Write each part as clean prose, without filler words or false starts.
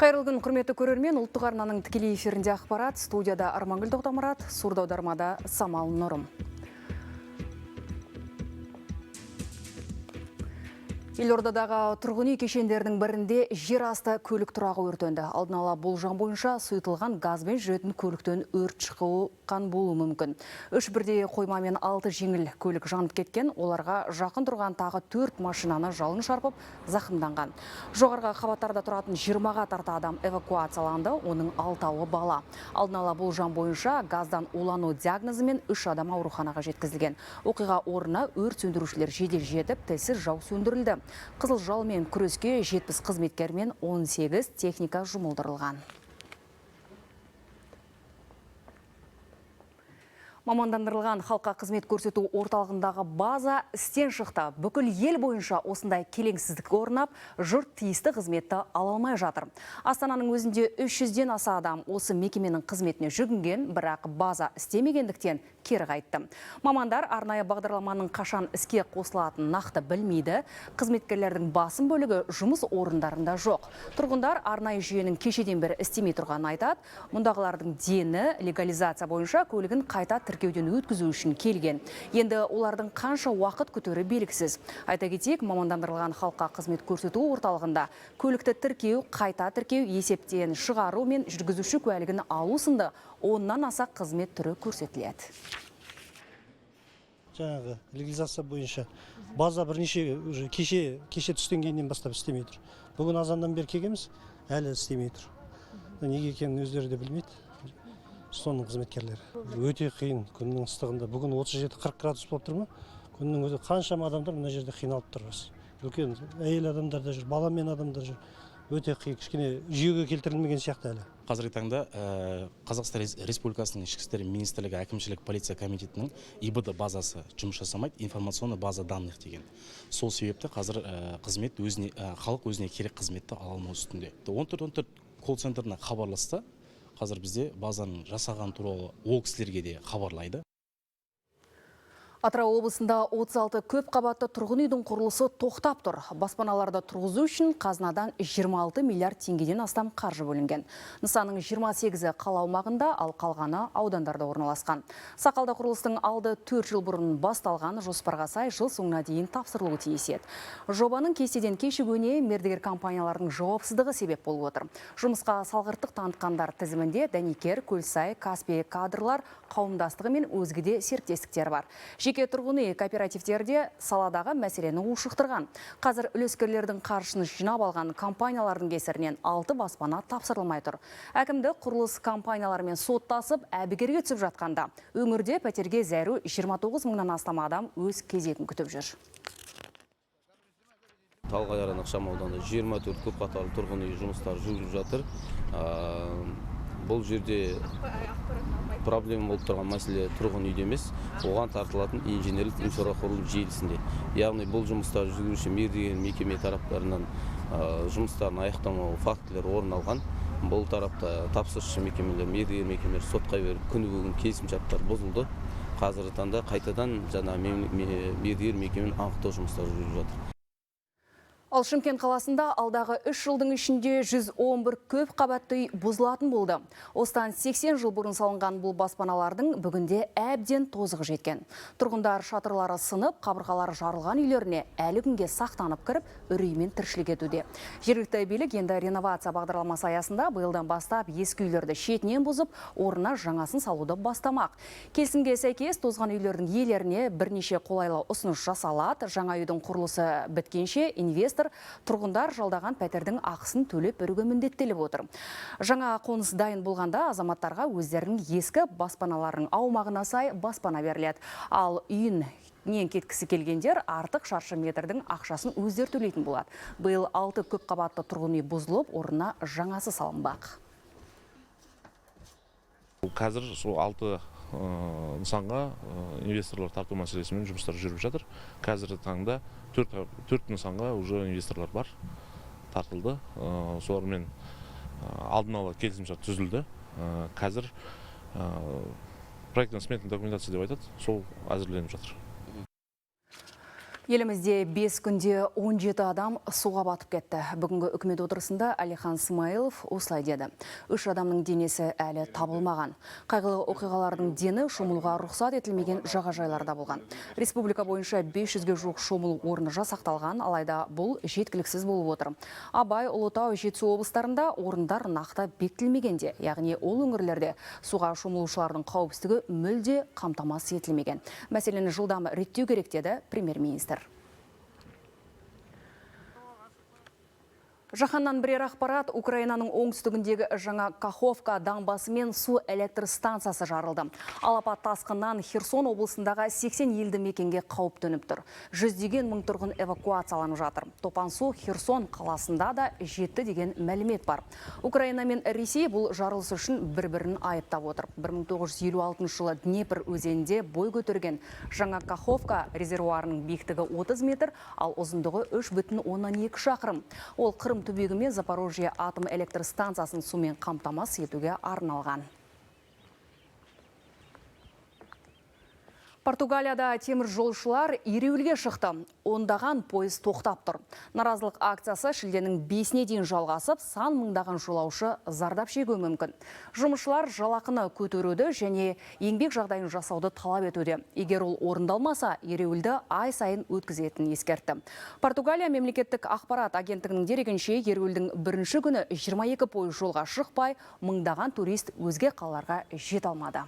Қайырлы күн, құрметті көрермен, ұлттық арнаның тікелей эфирінде ақпарат, студияда Армангүл Тоқтамұрат, сурдоаудармада Самал Нұрым. Елордадағы тұрғын үй кешендерінің бірінде жер асты көлік тұрағы өртенді. Алдын ала болжам бойынша сұйытылған газбен жүретін көліктен өрт шыққан болуы мүмкін. Үш бірдей қойма мен 6 жеңіл көлік жанып кеткен, оларға жақын тұрған тағы 4 машинаны жалын шарпып зақымданған. Жоғарғы қабаттарда тұратын 20-ға тарта адам эвакуацияланды, оның 6-ауы бала. Алдын ала болжам бойынша газдан улану диагнозымен 3 адам ауруханаға жеткізілген. Оқиға орнына өрт сөндірушілер жедел жетіп, тілсіз жау сөндірілді. Қызыл жалмен күреске 70 қызметкер мен 18 техника жұмылдырылған. Мамандандырылған халыққа қызмет көрсету орталығындағы база істен шықты. Бүкіл ел бойынша осындай келеңсіздік орнап, жұрт тиісті қызметті ала алмай жатыр. Астананың өзінде 300-ден аса адам осы мекеменің қызметіне жүгінген, бірақ база істемегендіктен кері қайтты. Мамандар арнайы бағдарламаның қашан іске қосылатынын нақты білмейді. Қызметкерлердің басым бөлігі жұмыс орындарында жоқ. Тұрғындар арнайы жүйенің кешеден бері істемей тұрғанын айтады. Мұндағылардың дені легализация бойынша көлігін қайта тіркеуден өткізу үшін келген. Енді олардың қанша уақыт күтері белгісіз. Айта кетейік, мамандандырылған халыққа қызмет көрсету орталығында көлікті тіркеу, қайта тіркеу, есептен шығару мен жүргізуші куәлігін алу сынды 10-нан аса қызмет түрі көрсетіледі. Жаңағы легализация бойынша база бірнеше уже кеше түстен кейіннен бастап істемей тұр. Бүгін азаннан бері келгенбіз, әлі істемей тұр. Неге екенін өздері де білмейді. Соның қызметкерлері. Өте қиын күннің ыстығында. Бүгін 37-40 градус болып тұр ма? Күннің өзі қаншама адамдар мына жерде қиналып тұр. Үлкен әйел адамдар да жүр, баламен адамдар жүр. Өте қиын, кішкене жүйеге келтірілмеген сияқты әлі. Қазіргі таңда Қазақстан Республикасының Ішкі істер министрлігі әкімшілік полиция комитетінің ИБД базасы жұмыс жасамайды, информационная база данных деген. Сол себепті қазір қызмет өзіне, халық өзіне керек қызметті ала алмау үстінде. 14-14 колл-центріне хабарласты. Қазір бізде базаның жасаған туралы ол кісілерге де хабарлайды. Атырау облысында 36 көп қабатты тұрғын үйдің құрылысы тоқтап тұр. Баспаналарды тұрғызу үшін қазынадан 26 миллиард теңгеден астам қаржы бөлінген. Нысанның 28-і қала аумағында, ал қалғаны аудандарда орналасқан. Сақалда құрылыстың алды 4 жыл бұрын басталған, жоспарға сай жыл соңына дейін тапсырылуы тиіс еді. Жобаның кестеден кешігуіне мердігер компаниялардың жауапсыздығы себеп болып отыр. Жұмысқа салғырттық танытқандар тізімінде Дәнекер, Көлсай, Каспий кадрлар қауымдастығы мен өзге де серіктестіктер бар. Жеке тұрғын үй кооперативтері де саладағы мәселені ушықтырған. Қазір үлескерлердің қаржысын жинап алған компаниялардың кесірінен 6 баспана тапсырылмай тұр. Әкімдік құрылыс компанияларымен соттасып, әбігерге түсіп жатқанда өңірде пәтерге зәру 29 мыңнан астам адам өз кезегін күтіп жүр. Талғайаран ықшам ауданында 24 көпқатарлы тұрғын үй жұмыстары жүргізіліп жатыр. Бұл жерде проблема болып тұрған мәселе тұрғын үйде емес, оған тартылатын инженерлік инфрақұрылым желісінде. Яғни бұл жұмыстар жүргізуші мердігер мекеме тараптарынан жұмыстарын аяқтамау фактілері орын алған. Бұл тарапта тапсырысшы мекемелер, мердігер мекемелер сотқа беріп, күні бүгін келісімшарттар бұзылды. Қазіргі таңда қайтадан жаңа мердігер мекемені анықтау жұмыстары жүргізіліп жатыр. Ал Шымкент қаласында алдағы 3 жылдың ішінде 111 көп қабатты үй бұзылатын болды. Осыдан 80 жыл бұрын салынған бұл баспаналардың бүгінде әбден тозығы жеткен. Тұрғындар шатырлары сынып, қабырғалары жарылған үйлеріне әлі күнге сақтанып кіріп, үреймен тіршілік етуде. Жергілікті билік енді реновация бағдарламасы аясында биылдан бастап ескі үйлерді шетінен бұзып, орнына жаңасын салуды бастамақ. Келісімге сәйкес тозған үйлердің иелеріне бірнеше қолайлы ұсыныс жасалады. Жаңа үйдің құрылысы біткенше инвестор тұрғындар жалдаған пәтердің ақысын төлеп беруге міндеттеліп отыр. Жаңа қоныс дайын болғанда азаматтарға өздерінің ескі баспаналарының аумағына сай баспана беріледі. Ал үйінен кеткісі келгендер артық шаршы метрдің ақшасын өздері төлейтін болады. Биыл 6 көпқабатты тұрғын үй бұзылып, орнына жаңасы салынбақ. Қазір сол 6 нысанға инвесторлар тарту мәселесімен жұмыстар жүріп жатыр. Қазіргі таңда 4 нысанға уже инвесторлар бар, тартылды. Солармен алдын ала келісімшарт түзілді. Қазір проектно-сметная документация деп айтады, сол әзірленіп жатыр. Елімізде 5 күнде 17 адам суға батып кетті. Бүгінгі үкімет отырысында Әлихан Смайылов осылай деді. 3 адамның денесі әлі табылмаған. Қайғылы оқиғалардың дені шомылуға рұқсат етілмеген жағажайларда болған. Республика бойынша 500-ге жуық шомылу орны жасақталған, алайда бұл жеткіліксіз болып отыр. Абай, Ұлытау, Жетісу облыстарында орындар нақты бекітілмеген де, яғни ол өңірлерде суға шомылушылардың қауіпсіздігі мүлде қамтамасыз етілмеген. Мәселені жылдам реттеу керек, деді премьер-министр. Жаһаннан бірер ақпарат: Украинаның оңтүстігіндегі жаңа Каховка дамбасы мен су электр станциясы жарылды. Алапат тасқыннан Херсон облысындағы 80 елді мекенге қауіп төніп тұр. Жүздеген мың тұрғын эвакуацияланып жатыр. Топан су Херсон қаласында да жетті деген мәлімет бар. Украина мен Ресей бұл жарылыс үшін бір-бірін айыптап отыр. 1956 жылы Днепр өзенінде бой көтерген жаңа Каховка резервуарының биіктігі 30 метр, ал ұзындығы 3,2 шақырым. Ол Қырым түбегі мен Запорожье атом электр станциясын сумен қамтамасыз етуге арналған. Португалияда темір жолшылар ереуілге шықты. Ондаған пойыз тоқтап тұр. Наразылық акциясы шілденің 5-іне дейін жалғасып, сан мыңдаған жолаушы зардап шегуі мүмкін. Жұмысшылар жалақыны көтеруді және еңбек жағдайын жасауды талап етуде. Егер ол орындалмаса, ереуілді ай сайын өткізетінін ескертті. Португалия мемлекеттік ақпарат агенттігінің дерегінше, ереуілдің бірінші күні 22 пойыз жолға шықпай, мыңдаған турист өзге қалаларға жете алмады.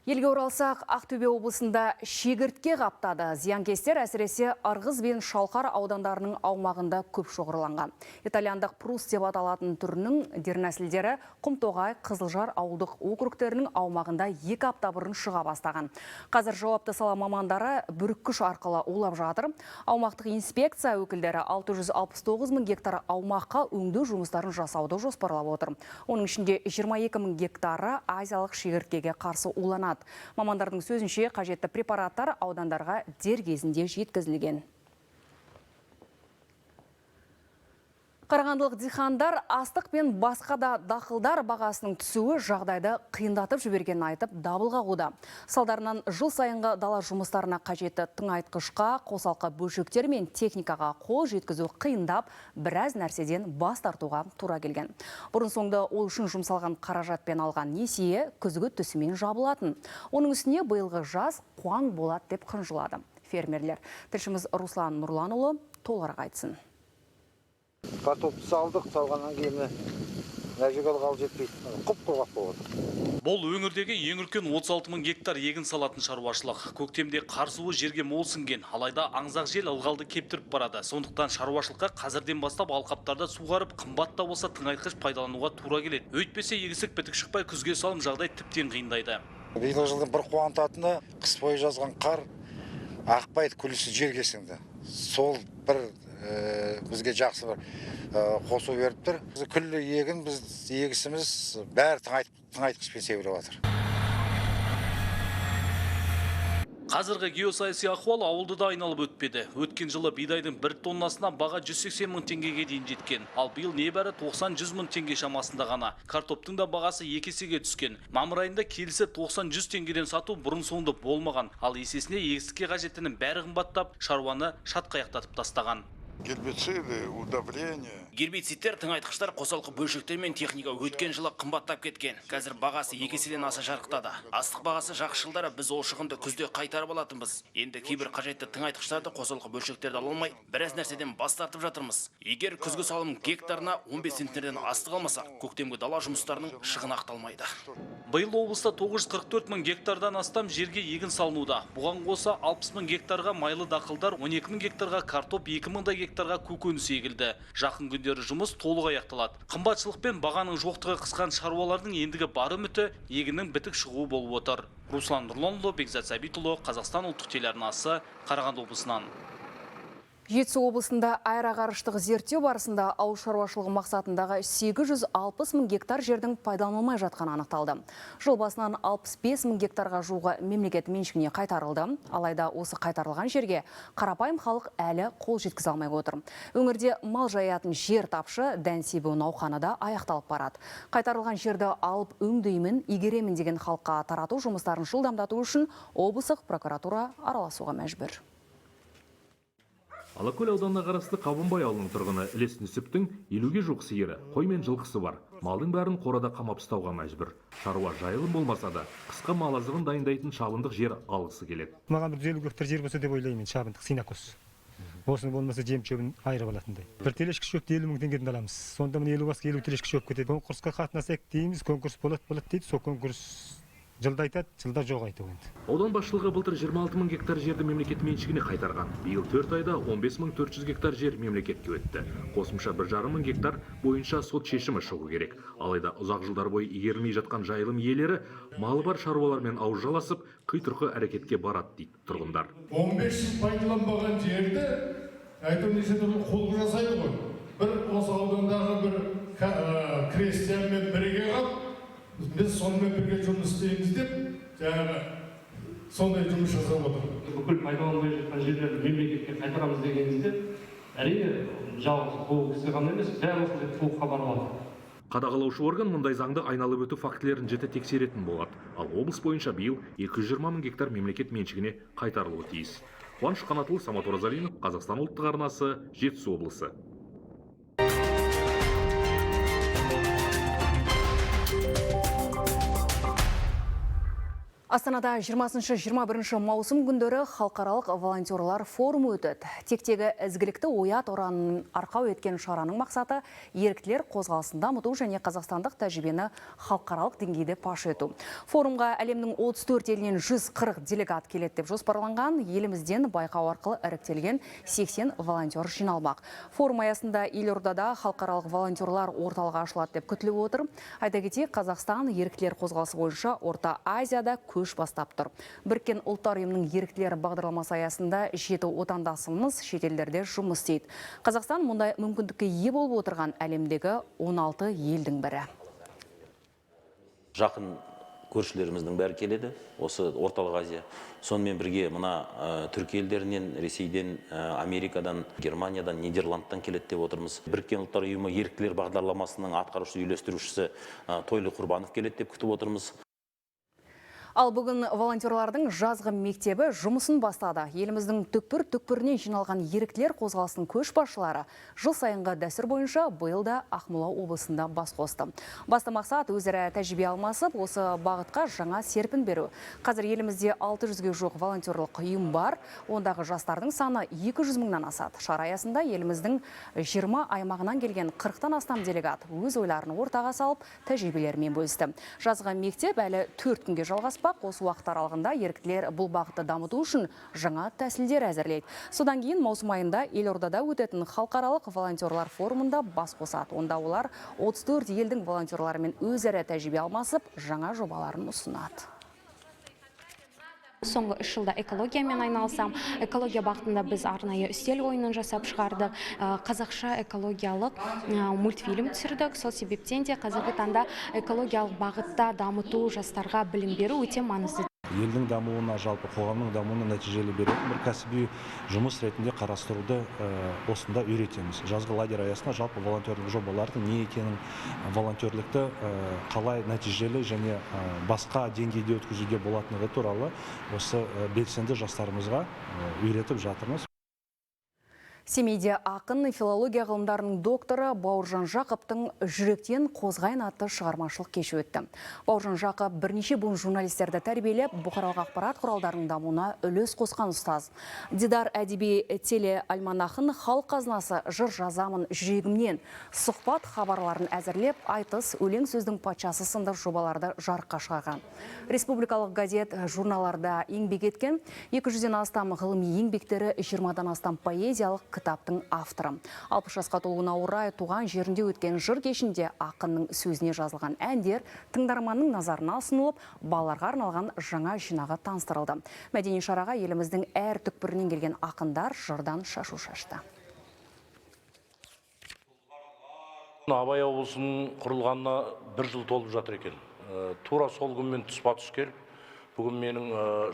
Елге оралсақ, Ақтөбе облысында шегіртке қаптады. Зиянкестер әсіресе Ырғыз бен Шалқар аудандарының аумағында көп шоғырланған. Итальяндық прус деп аталатын түрінің дернәсілдері Құмтоғай, Қызылжар ауылдық округтерінің аумағында 2 апта бұрын шыға бастаған. Қазір жауапты сала мамандары бүріккіш арқылы улап жатыр. Аумақтық инспекция өкілдері 669 мың гектар аумаққа өңдеу жұмыстарын жасауды жоспарлап отыр. Оның ішінде 22 мың гектары азиялық шегірткеге қарсы уланады. Мамандардың сөзінше, қажетті препараттар аудандарға дер кезінде жеткізілген. Қарағандылық дихандар астық пен басқа да дақылдар бағасының түсуі жағдайды қиындатып жібергенін айтып дабыл қағуда. Салдарынан жыл сайынғы дала жұмыстарына қажетті тыңайтқышқа, қосалқы бөлшектер мен техникаға қол жеткізу қиындап, біраз нәрседен бас тартуға тура келген. Бұрын соңды ол үшін жұмсалған қаражатпен алған несие күзгі түсімен жабылатын. Оның үстіне биылғы жаз қуаң болады деп қынжылады фермерлер. Тілшіміз Руслан Нұрланұлы толығырақ айтсын. Картопты салдық, салғаннан кейін мына жерге ылғал жетпейді, құп-құрғақ болып отыр. Бұл өңірдегі ең үлкен 36 мың гектар егін салатын шаруашылық. Көктемде қар суы жерге мол сіңген, алайда аңызақ жел ылғалды кептіріп барады. Сондықтан шаруашылыққа қазірден бастап алқаптарда суғарып, қымбат та болса тыңайтқыш пайдалануға тура келеді. Өйтпесе егістік бітік шықпай күзге салым жағдай тіптен қиындайды. Биылғы жылдың бір қуантатыны қыс бойы жазған қар ақпайды, күлісі жерге сіңді. Сол бір бізге жақсы бір қосу беріп тұр. Күллі егін, біз егісіміз бәрі тыңайтқышпен себіліп жатыр. Қазіргі геосаяси ахуал ауылды да айналып өтпеді. Өткен жылы бидайдың бір тоннасына баға 180 мың теңгеге дейін жеткен. Ал биыл небәрі 90-100 мың теңге шамасында ғана. Картоптың да бағасы екі есеге түскен. Мамыр айында келісі 90-100 теңгеден сату бұрын соңды болмаған. Ал есесіне егістікке қажеттінің бәрі қымбаттап, шаруаны шатқаяқтатып тастаған. Гербициды, удобрения. Гербицидтер, тыңайтқыштар, қосалқы бөлшектер мен техника өткен жылы қымбаттап кеткен. Қазір бағасы екі еседен аса шарықтады. Астық бағасы жақсы жылдары біз ол шығынды күзде қайтарып алатынбыз. Енді кейбір қажетті тыңайтқыштарды, қосалқы бөлшектерді ала алмай, біраз нәрседен бас тартып жатырмыз. Егер күзгі салым гектарына 15 центнерден астық алмаса, көктемгі дала жұмыстарының шығыны ақталмайды. Биыл облыста 944 мың гектардан астам жерге егін салынуда. Бұған қоса 60 мың гектарға майлы дақылдар, 12 мың гектарға картоп, 2 мыңдай гектарға көкөніс егілді. Жақын күндері жұмыс толық аяқталады. Қымбатшылық пен бағаның жоқтығы қысқан шаруалардың ендігі бар үміті егіннің бітік шығуы болып отыр. Руслан Нұрланұлы, Бекзат Сәбитұлы, Қазақстан ұлттық телеарнасы, Қарағанды облысынан. Жетісу облысында аэроғарыштық зерттеу барысында ауыл шаруашылығы мақсатындағы 860 мың гектар жердің пайдаланылмай жатқаны анықталды. Жыл басынан 65 мың гектарға жуығы мемлекет меншігіне қайтарылды. Алайда осы қайтарылған жерге қарапайым халық әлі қол жеткізе алмай отыр. Өңірде мал жаятын жер тапшы, дән себу науқаны да аяқталып барады. Қайтарылған жерді алып өңдеймін, игеремін деген халыққа тарату жұмыстарын жылдамдату үшін облыстық прокуратура араласуға мәжбүр. Алакөл ауданына қарасты Қабынбай ауылының тұрғыны Ілес Нүсіптің 50-ге жуық сиыры, қой мен жылқысы бар. Малдың бәрін қорада қамап ұстауға мәжбүр. Шаруа жайылым болмаса да, қысқы мал азығын дайындайтын шабындық жер алғысы келеді. Маған бір 150 гектар жер болса деп ойлаймын, шабындық, синакос. Осыны болмаса жем шөбін айырып алатындай. Бір телешкі шөпті 50 мың теңгеден аламыз. Сонда міне 50 басқа 50 телешкі шөп кетеді. Конкурсқа қатынасайық дейміз, конкурс болады дейді. Сол конкурс жылда айтады, жылда жоқ айту енді. Аудан басшылығы былтыр 26 мың гектар жерді мемлекет меншігіне қайтарған. Биыл 4 айда 15 мың 400 гектар жер мемлекетке өтті. Қосымша 1,5 мың гектар бойынша сот шешімі шығу керек. Алайда ұзақ жылдар бойы игерілмей жатқан жайылым иелері малы бар шаруалармен ауыз жаласып, қитұрқы әрекетке барады дейді тұрғындар. 15 жыл пайдаланбаған жерді әйтеуір неше түрлі қулық жасайды ғой. Бір осы аудандағы бір крестьянмен бірге қалып, біз сонымен бірге жұмыс істейміз деп, жаңағы сондай жұмыс жасап отыр. Бүкіл пайдаланбай жатқан жерлерді мемлекетке қайтарамыз деген кезде, әрине, жалғыз бұл кісі ғана емес, бәрі осындай қулыққа барып жатыр. Қадағалаушы орган мұндай заңды айналып өту фактілерін жіті тексеретін болады. Ал облыс бойынша биыл 220 мың гектар мемлекет меншігіне қайтарылуы тиіс. Қуаныш Қанатұлы, Самат Оразалинов, Қазақстан ұлттық арнасы, Жетісу облысы. Астанада 20-21 маусым күндері халықаралық волонтерлар форумы өтеді. Тектегі ізгілікті оят ұранын арқау еткен шараның мақсаты еріктілер қозғалысын дамыту және қазақстандық тәжірибені халықаралық деңгейде паш ету. Форумға әлемнің 34 елінен 140 делегат келеді деп жоспарланған. Елімізден байқау арқылы іріктелген 80 волонтер жиналмақ. Форум аясында елордада халықаралық волонтерлар орталығы ашылады деп күтіліп отыр. Айта кетейік, Қазақстан еріктілер қозғалысы бойынша Орта Азияда көш бастап тұр. Біріккен Ұлттар Ұйымының еріктілер бағдарламасы аясында 7 отандасымыз шетелдерде жұмыс істейді. Қазақстан мұндай мүмкіндікке ие болып отырған әлемдегі 16 елдің бірі. Жақын көршілеріміздің бәрі келеді, осы Орталық Азия. Сонымен бірге мына түркі елдерінен, Ресейден, Америкадан, Германиядан, Нидерландтан келеді деп отырмыз. Біріккен Ұлттар Ұйымы еріктілер бағдарламасының атқарушы үйлестірушісі Тойлы Құрбанов келеді деп күтіп отырмыз. Ал бүгін волонтерлардың жазғы мектебі жұмысын бастады. Еліміздің түкпір-түкпірінен жиналған еріктілер қозғалысының көшбасшылары жыл сайынғы дәстүр бойынша биыл да Ақмола облысында бас қосты. Басты мақсат өзара тәжірибе алмасып, осы бағытқа жаңа серпін беру. Қазір елімізде 600-ге жуық волонтерлық ұйым бар. Ондағы жастардың саны 200 мыңнан асады. Шара аясында еліміздің 20 аймағынан келген 40-тан астам делегат өз ойларын ортаға салып, тәжірибелерімен бөлісті. Жазғы мектеп әлі 4 күнге жалғаспақ. Осы уақыт аралығында еріктілер бұл бағытты дамыту үшін жаңа тәсілдер әзірлейді. Содан кейін маусым айында елордада өтетін халықаралық волонтерлар форумында бас қосады. Онда олар 34 елдің волонтерларымен өзара тәжірибе алмасып, жаңа жобаларын ұсынады. Соңғы 3 жылда экологиямен айналысам. Экология бағытында біз арнайы үстел ойынын жасап шығардық. Қазақша экологиялық мультфильм түсірдік. Сол себептен де қазіргі таңда экологиялық бағытта дамыту, жастарға білім беру өте маңызды. Елдің дамуына, жалпы қоғамның дамуына нәтижелі беретін бір кәсіби жұмыс ретінде қарастыруды осында үйретеміз. Жазғы лагерь аясында жалпы волонтерлік жобалардың не екенін, волонтерлікті қалай нәтижелі және басқа деңгейде өткізуге болатындығы туралы осы белсенді жастарымызға үйретіп жатырмыз. Семейде ақын, филология ғылымдарының докторы Бауыржан Жақыптың «Жүректен қозғайын» атты шығармашылық кеші өтті. Бауыржан Жақып бірнеше буын журналистерді тәрбиелеп, бұқаралық ақпарат құралдарының дамуына үлес қосқан ұстаз. Дидар әдеби телеальманахын «Халық қазынасы», «Жыр жазамын жүрегімнен», сұхбат хабарларын әзірлеп, айтыс, өлең сөздің патшасы сынды жобаларды жарыққа шығарған. Республикалық газет, журналарда еңбек еткен 200-ден астам ғылыми еңбектері, 20-дан астам поэзиялық кітаптың авторы. 60 жасқа толуына орай туған жерінде өткен жыр кешінде ақынның сөзіне жазылған әндер тыңдарманның назарына ұсынылып, балаларға арналған жаңа жинағы таныстырылды. Мәдени шараға еліміздің әр түкпірінен келген ақындар жырдан шашу шашты. Абай облысының құрылғанына бір жыл толып жатыр екен. Тура сол күнмен тұспа-тұс келіп, бүгін менің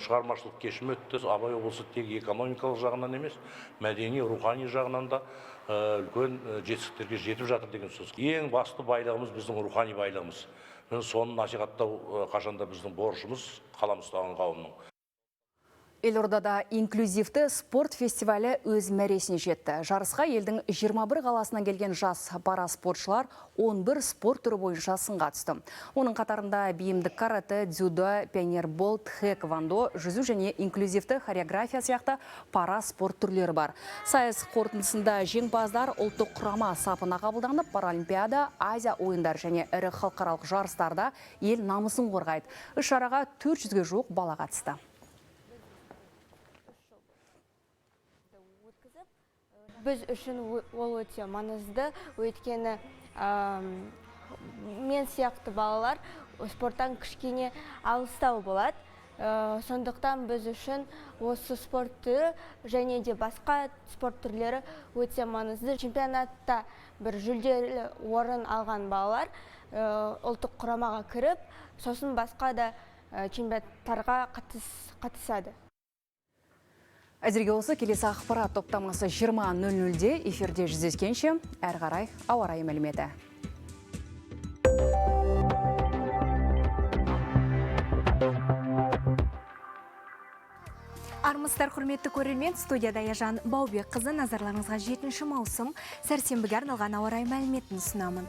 шығармашылық кешім өтті. Абай облысы тек экономикалық жағынан емес, мәдени, рухани жағынан да үлкен жетістіктерге жетіп жатыр деген сөз. Ең басты байлығымыз біздің рухани байлығымыз. Соны насихаттау қашанда біздің борышымыз, қалам ұстаған қауымның. Елордада инклюзивті спорт фестивалі өз мәресіне жетті. Жарысқа елдің 21 қаласынан келген жас параспортшылар 11 спорт түрі бойынша сынға түсті. Оның қатарында бейімдік карате, дзюдо, пионербол, тхэквондо, жүзу және инклюзивті хореография сияқты параспорт түрлері бар. Сайыс қорытындысында жеңімпаздар ұлттық құрама сапына қабылданып, Паралимпиада, Азия ойындары және ірі халықаралық жарыстарда ел намысын қорғайды. Іс-шараға 400-ге жуық бала қатысты. Біз үшін ол өте маңызды, өйткені мен сияқты балалар спорттан кішкене алыстау болады. Сондықтан біз үшін осы спорт түрі және де басқа спорт түрлері өте маңызды. Чемпионатта бір жүлделі орын алған балалар ұлттық құрамаға кіріп, сосын басқа да чемпионаттарға қатысады. Әзірге осы, келесі ақпарат топтамасы 20:00-де эфирде жүздескенше, әрі қарай ауа райы мәліметі. Армысыздар, құрметті көрермен, студияда Аяжан Баубек қызы, назарларыңызға 7 маусым сәрсенбіге арналған ауа райы мәліметін ұсынамын.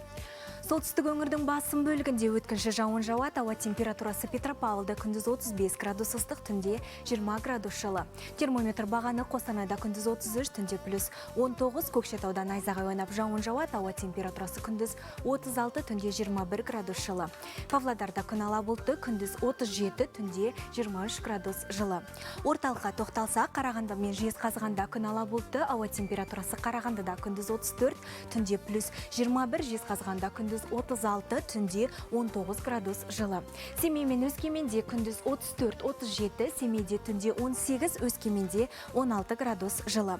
Солтүстік өңірдің басым бөлігінде өткінші жауын жауады, ауа температурасы Петропавлда күндіз 35 градус ыстық, түнде 20 градус жылы. Термометр бағаны Қостанайда күндіз 33, түнде плюс 19, Көкшетауда найзағай ойнап жауын жауады, ауа температурасы күндіз 36, түнде 21 градус жылы. Павлодарда күн ала бұлтты, күндіз 37, түнде 23 градус жылы. Орталыққа тоқталсақ, Қарағанды мен Жезқазғанда күн ала бұлтты, ауа температурасы Қарағандыда күндіз 34, түнде плюс 21, Жезқазғанда күндіз 36, түнде 19 градус жылы. Семей мен Өскеменде күндіз 34-37, Семейде түнде 18, Өскеменде 16 градус жылы.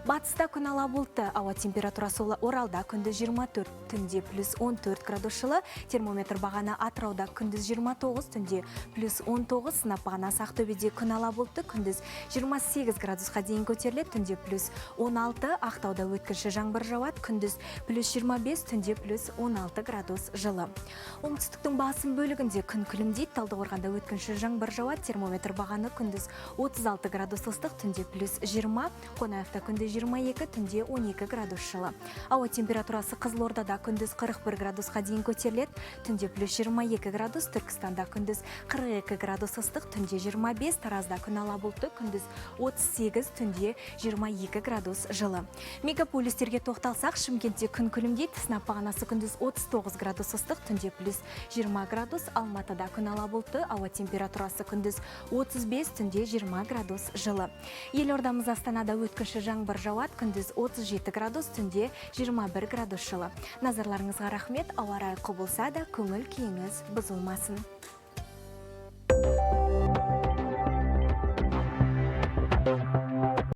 Батыста күн ала бұлтты, ауа температурасы Оралда күндіз 24, түнде плюс 14 градус жылы, термометр бағаны Атырауда күндіз 29, түнде плюс 19, сынап бағанасы Ақтөбеде күн ала бұлтты, күндіз 28 градусқа дейін көтеріледі, түнде плюс 16, Ақтауда өткінші жаңбыр жауады, күндіз плюс 25, түнде плюс 16 градус жылы. Оңтүстіктің басым бөлігінде күн күлімдейді, Талдықорғанда өткінші жаңбыр жауады, термометр бағаны күндіз 36 градус ыстық, түнде плюс 20, Қонаевта күндіз 22, түнде 12 градус жылы. Ауа температурасы Қызылордада күндіз 41 градусқа дейін көтеріледі, түнде плюс 22 градус, Түркістанда күндіз 42 градус ыстық, түнде 25, Таразда күн ала бұлтты, күндіз 38, түнде 22 градус жылы. Мегаполистерге тоқталсақ, Шымкентте күн күлімдейді, сынап бағанасы күндіз 39 градус ыстық, түнде плюс 20 градус, Алматыда күн ала бұлтты, ауа температурасы күндіз 35, түнде 20 градус жылы. Елордамыз Астанада өткінші жаңбыр жауады, күндіз 37 градус, түнде 21 градус жылы. Назарларыңызға рахмет, ауа райы құбылса да көңіл күйіңіз бұзылмасын.